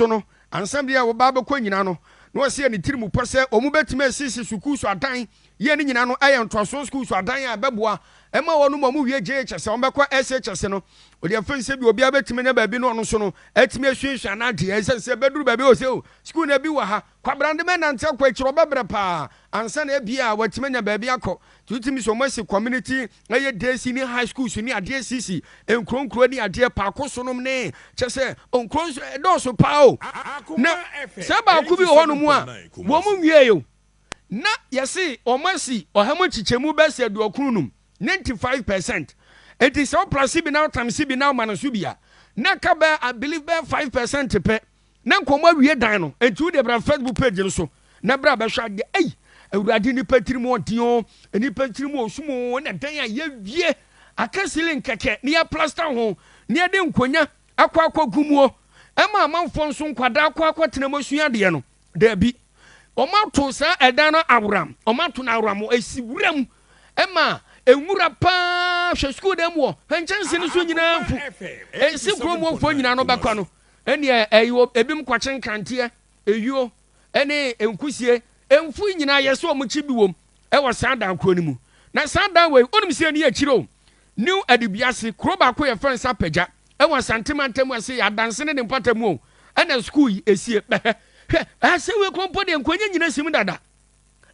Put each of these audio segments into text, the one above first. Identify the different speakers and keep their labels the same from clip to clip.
Speaker 1: So no, ansa bi a wɔba abɛkɔ nyina no, na wɔsi ne tirim pɔ sɛ wɔn bɛtumi asisi sukuu so adan yɛ ne nyina no ɛyɛ ntoasoɔ sukuu so adan a ɛbɛboa ɛma wɔn mu a wɔn wie JHS a wɔn bɛkɔ SHS no. Wɔde afɛn sɛ bi obiara bɛtumi anya baabi no, ɔno nso no atumi asuasua n'adeɛ. Ɛsɛ sɛ bɛduru baabi wɔ sɛ o sukuu na bi wɔ ha kwabrande mɛnante akɔ akyire, ɔbɛbrɛ paa ansa na ebi a watumi anya baabi akɔ. Tutumi sɛ wɔn asi community ɛyɛ day senior high school so ne adeɛ sisi nkuro nkuro ne adeɛ paako so nom ne kyɛ sɛ nkuro nso ɛdɔɔso paa o. Na sɛ baako bi wɔ hɔnom a wɔn mu nwie o, na yɛsi wɔn asi 95% 95%. Eti sɛ ɔplase bi na ɔtam bi na ɔma no so bi a, na ka bɛɛ, I believe, bɛɛ 5% pɛ na nkɔmɔ awie dan no. Eti wo de bra Facebook page no so na bra bɛhwɛ adeɛ. Ɛyi Awurade, nipa tiri mu ɔden o, nipa tiri mu osum o. Na dan a yɛwie aka ceiling kɛkɛ ne yɛ plaster ho ne yɛde nkonya akɔ gu mu o, ɛma amanfoɔ nso nkwadaa akɔ tena mu asua adeɛ no. Daabi, wɔn ato saa ɛdan no aworam, wɔn ato no aworam, esi wuram ɛma nwura paa. Hwɛ sukuu dɛm wɔ hwɛ nkyɛnse no so nyinaa fu esi kurom wɔfoɔ nyinaa no bɛkɔ no. Ɛnneɛ ɛyi ebi kɔkye nkranteɛ eyuo ɛne nkusie mfu nyinaa yɛ sɛ wɔn kyi bi wɔm ɛwɔ saa dan kuro no mu. Na saa dan wei onim sɛ ɛni akyire o, New Adubiase kuro baako yɛ fɛn sa pagya ɛwɔ Asante mantam ase yɛ adanse ne ne mpata mu o, ɛna sukuu yi esie. Bɛhɛ hwɛ ɛsɛ wei kɔnpɔ deɛ nkonnwa nyina sim dada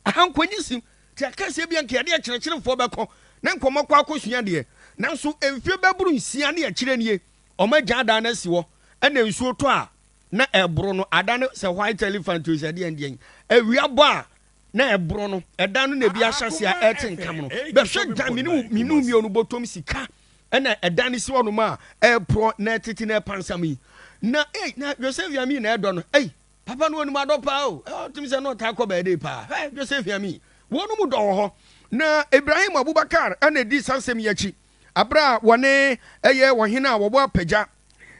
Speaker 1: aha, nkonnwa sim te akɛseɛ bi anka yɛde akyerɛkyerɛfoɔ bɛkɔ na nkɔmɔ kɔ akɔsua deɛ. Nanso mfie bɛboro 6 ne akyire nie, ɔmo agya adan no asi hɔ, ɛna nsuo tɔ a na ɛboro no ada no sɛ white elephant o, sɛ deɛ deɛ awia bɔ a na ɛboro no ɛdan no na ebi ahyɛ ase a ɛte nkam no. Bɛhwɛ dan mene mene mmienu bɔtɔm sika ɛna ɛdan no si hɔnom a ɛporɔ na ɛtete na ɛpansam yi. Na ei, na Joseph Yami na ɛdɔ no. Ei, papa no wɔnum adɔ paa o, ɔtumi sɛ na ɔtaa kɔ bɛɛde paa. Ɛ Joseph Yami wɔn mu dɔ wɔ hɔ. Na Ibrahim Abubakar ɛna edi saa nsɛm yi akyi abere a wɔne ɛyɛ wɔhene a wɔbɔ apagya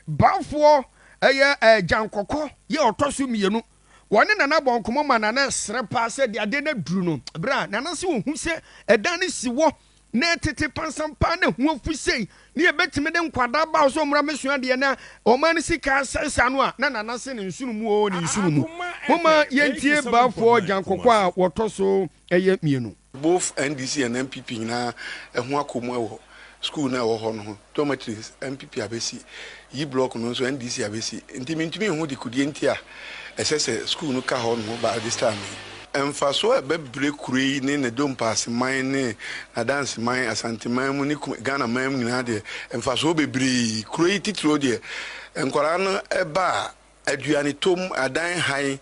Speaker 1: baafoɔ ɛyɛ ɛgyankɔkɔ yɛ ɔtɔ so mmienu, wɔne Nana bɔ nkɔmɔ ma Nana srɛ paa sɛ deɛ adeɛ no aduru no bere a Nana sɛ ohu sɛ ɛdan no si wɔ na tete pansampa na hu afu sei ne yɛbɛtumi de nkwadaa ba so mmra mesua deɛ na ɔman no sika asɛesa no a, na Nana se ne nsono mu o, ne nsono mu. Moma yɛntie baafoɔ gyankɔkɔ a wɔtɔ so ɛyɛ mmienu.
Speaker 2: Both NDC and NPP nyinaa ɛho akɔ mu ɛwɔ school na ɛwɔ hɔ no ho. Dormitories, NPP abɛsi yi, block no nso NDC abɛsi, nti mintumi nhu de kudie nti a ɛsɛ sɛ school no ka hɔ no ba. This time yi, mfasoɔ a ɛbɛbrɛ kuro yi ne ne Dompaaseman ne n'Adanseman, Asanteman mu ne Ghana man mu nyinaa deɛ, mfasoɔ bebree. Kuro yi titiro deɛ, nkwadaa no ɛba a, aduane tom, adan han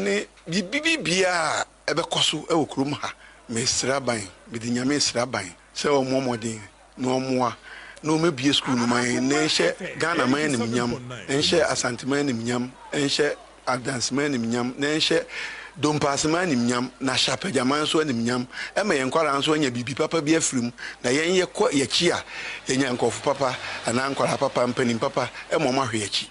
Speaker 2: ne biribi biara ɛbɛkɔ so ɛwɔ kurom ha. Mesrɛ aban, mede Nyame srɛ aban sɛ ɔmmɔ mmɔden na ɔmmoa na ɔmɛbie sukuu no ma yɛn na ɛnhyɛ Ghana man animuonyam, ɛnhyɛ Asanteman animuonyam, ɛnhyɛ Adanseman animuonyam, na ɛnhyɛ Dompaaseman animuonyam, na hyɛ Apagyaman nso animuonyam, ɛma yɛn nkwadaa nso anya biribi papa bi afiri mu, na yɛn yɛkɔ yɛkyi a, yɛnya nkurɔfo papa anaa nkwadaa papa, mpanin papa ɛma ɔmo ahwɛ yɛkyi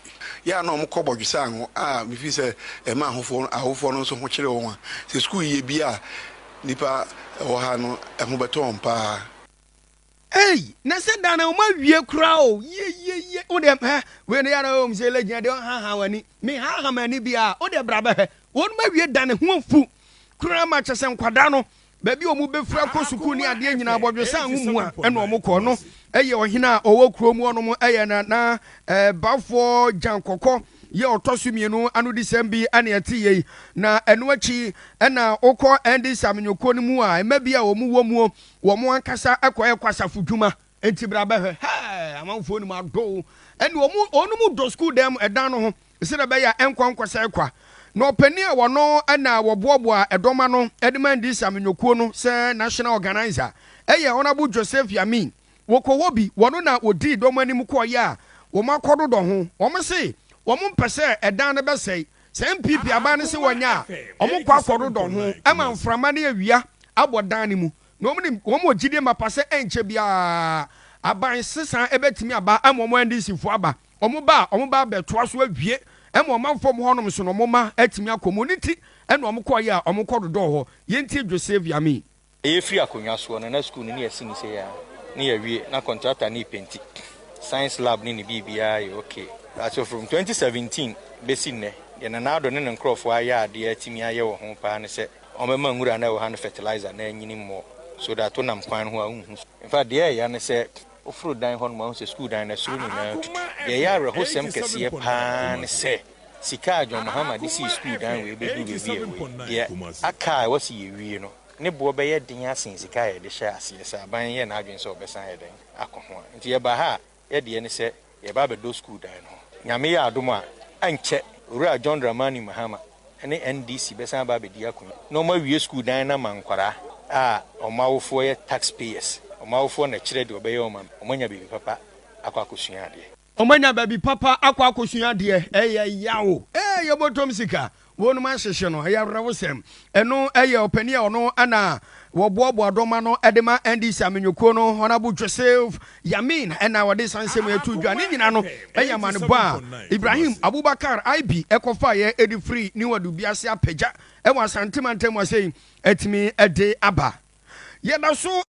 Speaker 2: yɛ a na ɔmo kɔ bɔdwesa ango a mefi sɛ ɛma ahofoɔ no nso ho kyerɛ wɔn a sɛ sukuu yie bi a nipa ɛwɔ ha no ɛho bɛtɔ wɔn paa.
Speaker 1: Ei, na sɛ dan na wɔn awie koraa o, yie yie yie. Wo deɛ hɛ wei no yɛrɛ wɔn sɛ ɛlɛ gyina deɛ ɔhaha wɔn ani me haha wɔn ani bia. Wo deɛ bra bɛhwɛ, wɔn awie dan ho afu koraa ma kyɛ sɛ nkwadaa no baabi a wɔn bɛfiri akɔ sukuu ne adeɛ nyinaa bɔdwesa anwo mu a ɛna wɔn kɔ no. Ɛyɛ ɔhene a ɔwɔ kurom hɔnom, ɛyɛ na bafoɔ gyankɔkɔ yɛ ɔtɔ so mmienu ano di sɛm bi ɛna ɛte yie. Na ɛno akyi ɛna wokɔ NDC amenyokuo no mu a, mma bi a wɔn wɔ mu wɔn ankasa ɛkɔ asafo dwuma. Nti bra bɛhwɛ hɛɛ amanfoɔ no mu ado ɛne wɔn mu dɔ sukuu dɛm ɛdan no ho sɛdeɛ ɛbɛyɛ a ɛnkɔ nkɔsɛe kwa. Na ɔpanin a wɔno ɛna wɔboaboa ɛdɔm ano ɛde ma NDC amenyokuo no sɛ national organizer ɛyɛ Honourable Joseph Yamin. Wɔkɔ hɔ bi, wɔno na wɔdii dɔm anim kɔɔyɛ a wɔn akɔdodɔ ho. Wɔn se wɔn mpɛ sɛ ɛdan no bɛsɛe. Sɛ NPP aban no se wɔnyɛ a, wɔn kɔ akɔdodɔ ho ɛma mframa ne awia abɔ dan no mu, na wɔn nim wɔn wɔ gyidie mapa sɛ ɛnkyɛ biara aban sesan ɛbɛtumi aba ama wɔn NDC foɔ aba. Wɔn ba a, wɔn ba abɛtoa so awie ɛma ɔmanfoɔ mu hɔnom so na wɔn ma atumi akɔ mu ne ti. Ɛna wɔn kɔɔyɛ a wɔn kɔ dodɔ hɔ. Yɛntie Joseph Yamin.
Speaker 3: Ɛyɛ akonnwa soɔ no na sukuu no ne yɛsi ne sɛ a ne yɛwie na contractor ne paint, science lab ne ne biribiara yɛ okay. So from 2017 Bɛsi nnɛ, deɛ Nana Addo ne ne nkorɔfoɔ ayɛ adeɛ atumi ayɛ wɔ ho paa ne sɛ wɔbɛma nwura no a ɛwɔ ha no fertilizer na anyini more so that wonam kwan no ho a wonhu. In fact, deɛ ɛya ne sɛ woforo dan hɔnom a wohu sɛ sukuu dan no ɛsoro nyinaa tutu. Deɛ ɛyɛ awerɛhosɛm kɛseɛ paa ne sɛ sika a John Mahama de sii sukuu dan wei bɛduru baabi a ɛwɔ yi, deɛ aka a ɛwɔ sɛ yɛwie no, ne boɔ bɛyɛ den asen sika a yɛde hyɛɛ aseɛ sɛ aban yɛ n'adwene sɛ ɔbɛsan ayɛ dɛn akɔ ho a. Nti yɛba ha a, yɛ deɛ ne sɛ yɛreba abɛdɔ sukuu dan no ho. Nyame yɛ adom a, ɛnkyɛ Owura John Dramani Mahama ne NDC bɛsan aba abɛdi akonwa na wɔawie sukuu dan no ama nkwadaa a wɔn awofoɔ yɛ tax payers. Wɔn awofoɔ na ɛkyerɛ deɛ wɔbɛyɛ wɔn ama wɔanya baabi papa akɔ akɔsua adeɛ.
Speaker 1: Wɔanya baabi papa akɔ akɔsua adeɛ. Ɛyɛ yaw. Ee, yɛbɔtɔm sika. Wɔnom ahyehye no, ɛyɛ awerɛhosɛm. Ɛno yɛ ɔpanin a ɔno na wɔboaboa dɔm ano de ma NDC amenyokuo no, Honourable Joseph Yamin na ɔde saa nsɛm yi ato dwa. Ne nyinaa no yɛ amanebɔ a Ibrahim Abubakar IB kɔfaeɛ de firi New Adubiase Apagya wɔ Asante mantam mu ase yi atumi de aba. Yɛda so.